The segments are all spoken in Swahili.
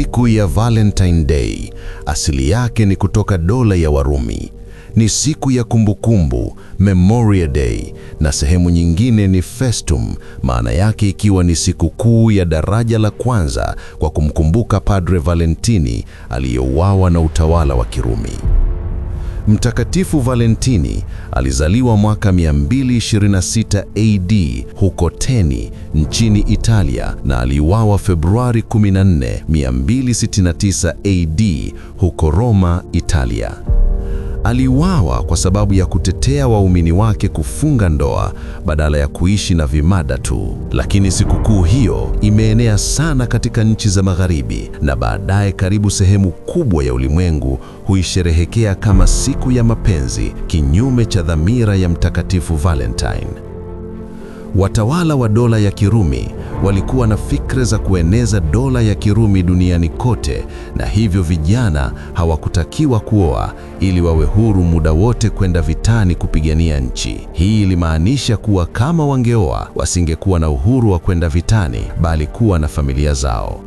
Siku ya Valentine Day asili yake ni kutoka dola ya Warumi. Ni siku ya kumbukumbu, Memorial Day, na sehemu nyingine ni Festum, maana yake ikiwa ni sikukuu ya daraja la kwanza kwa kumkumbuka Padre Valentini aliyeuawa na utawala wa Kirumi. Mtakatifu Valentini alizaliwa mwaka 226 AD huko Teni nchini Italia na aliuawa Februari 14, 269 AD huko Roma, Italia. Aliuawa kwa sababu ya kutetea waumini wake kufunga ndoa badala ya kuishi na vimada tu. Lakini sikukuu hiyo imeenea sana katika nchi za Magharibi na baadaye karibu sehemu kubwa ya ulimwengu huisherehekea kama siku ya mapenzi, kinyume cha dhamira ya Mtakatifu Valentine. Watawala wa dola ya Kirumi walikuwa na fikra za kueneza dola ya Kirumi duniani kote, na hivyo vijana hawakutakiwa kuoa ili wawe huru muda wote kwenda vitani kupigania nchi. Hii ilimaanisha kuwa kama wangeoa, wasingekuwa na uhuru wa kwenda vitani, bali kuwa na familia zao.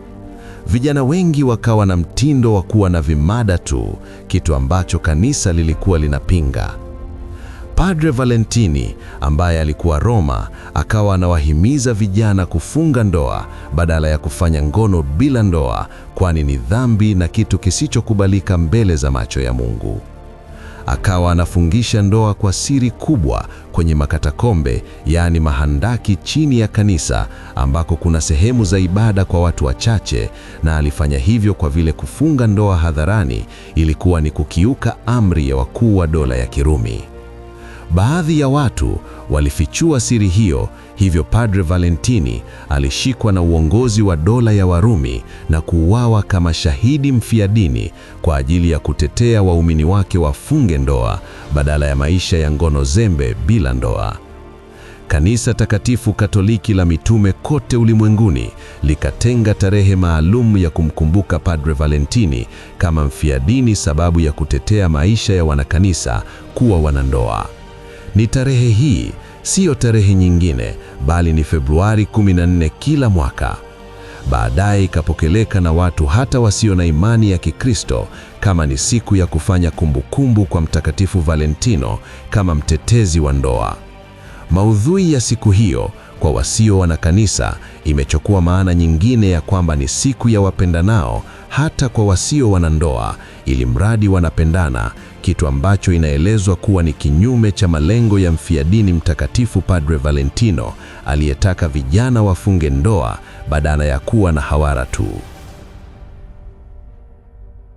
Vijana wengi wakawa na mtindo wa kuwa na vimada tu, kitu ambacho kanisa lilikuwa linapinga. Padre Valentini ambaye alikuwa Roma akawa anawahimiza vijana kufunga ndoa badala ya kufanya ngono bila ndoa, kwani ni dhambi na kitu kisichokubalika mbele za macho ya Mungu. Akawa anafungisha ndoa kwa siri kubwa kwenye makatakombe, yaani mahandaki chini ya kanisa ambako kuna sehemu za ibada kwa watu wachache, na alifanya hivyo kwa vile kufunga ndoa hadharani ilikuwa ni kukiuka amri ya wakuu wa dola ya Kirumi. Baadhi ya watu walifichua siri hiyo, hivyo Padre Valentini alishikwa na uongozi wa dola ya Warumi na kuuawa kama shahidi mfiadini kwa ajili ya kutetea waumini wake wafunge ndoa badala ya maisha ya ngono zembe bila ndoa. Kanisa Takatifu Katoliki la Mitume kote ulimwenguni likatenga tarehe maalum ya kumkumbuka Padre Valentini kama mfiadini, sababu ya kutetea maisha ya wanakanisa kuwa wanandoa. Ni tarehe hii, siyo tarehe nyingine, bali ni Februari 14 kila mwaka. Baadaye ikapokeleka na watu hata wasio na imani ya Kikristo kama ni siku ya kufanya kumbukumbu kwa Mtakatifu Valentino kama mtetezi wa ndoa. Maudhui ya siku hiyo kwa wasio wanakanisa imechukua maana nyingine ya kwamba ni siku ya wapendanao hata kwa wasio wanandoa, ili mradi wanapendana, kitu ambacho inaelezwa kuwa ni kinyume cha malengo ya mfiadini Mtakatifu Padre Valentino aliyetaka vijana wafunge ndoa badala ya kuwa na hawara tu.